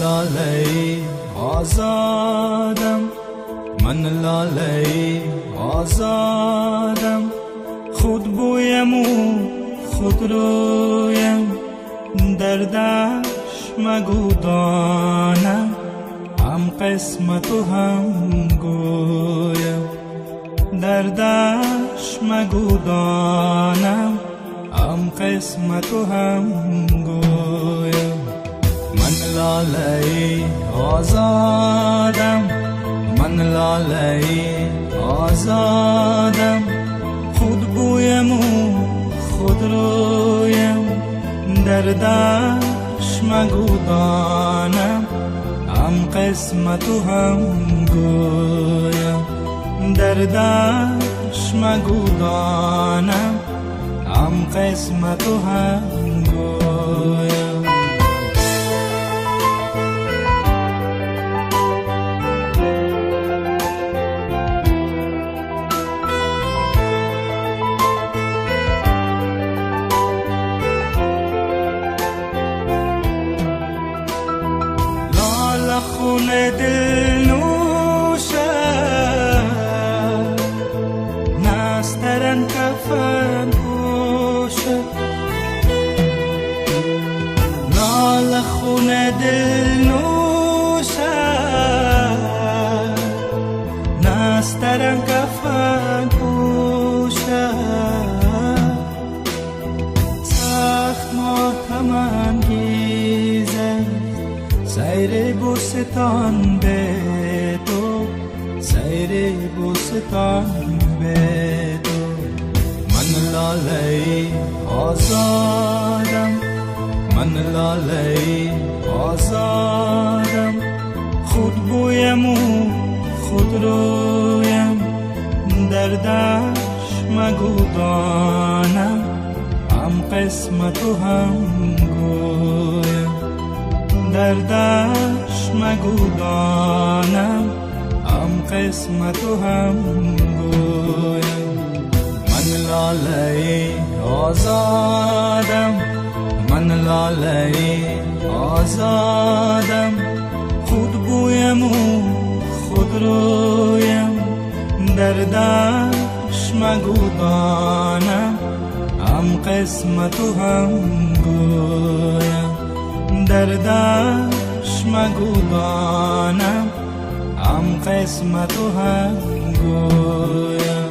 Лолаи озодам, ман лолаи озодам, худ бӯям-у худ рӯям, дардаш магӯ донам, ҳам қисмату ҳам гӯям, дардаш магӯ донам, ҳам қисмату ҳам гӯям. Ман лолаи озодам, ман лолаи озодам, худ бӯям-у худ рӯям, дардаш магӯ донам, ҳам қисмату ҳам гӯям, дардаш магӯ донам, ҳам қисмату ҳам гӯям. Лола хуни дил нӯшад, настаран кафан пӯшад. Лола хуни дил нӯшад, настаран кафан пӯшад. Сахт мотамангез аст сайри бӯстон бе ту, сайри бӯстон бе ту. Ман лолаи озодам, ман лолаи озодам, худ бӯям-у худ рӯям, дардаш магӯ донам, ҳам қисмату ҳам гӯям, дардаш магӯ донам, ҳам қисмату ҳам гӯям. Ман лолаи озодам, ман лолаи озодам, худ бӯям-у худ рӯям, дардаш магӯ донам, ҳам қисмату ҳам гӯям, дардаш магӯ донам, ҳам қисмату ҳам гӯям.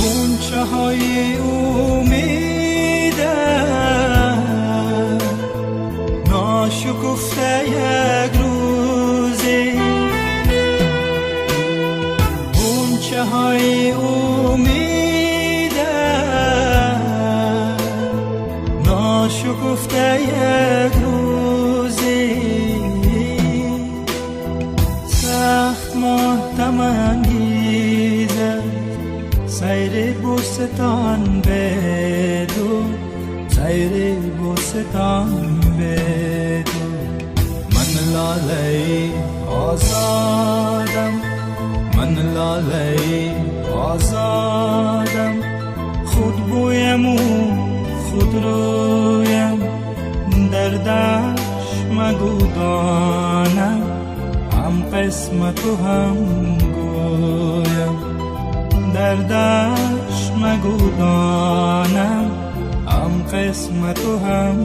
Ғунчаҳои умед ношукуфта як рӯзе, ғунчаҳои умед ношукуфта як рӯзе, сахт мотамангез аст сайри бӯстон бе ту, сайри бӯстон бе ту. Ман лолаи озодам, ман лолаи озодам, худ бӯям-у худ рӯям, дардаш магӯ донам, ҳам қисмату ҳам гӯям, дардаш магӯ донам, ҳам қисмату ҳам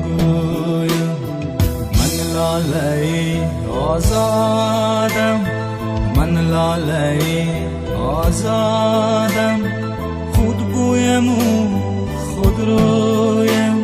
гӯям. Ман лолаи озодам, ман лолаи озодам, худ бӯям-у худ рӯям.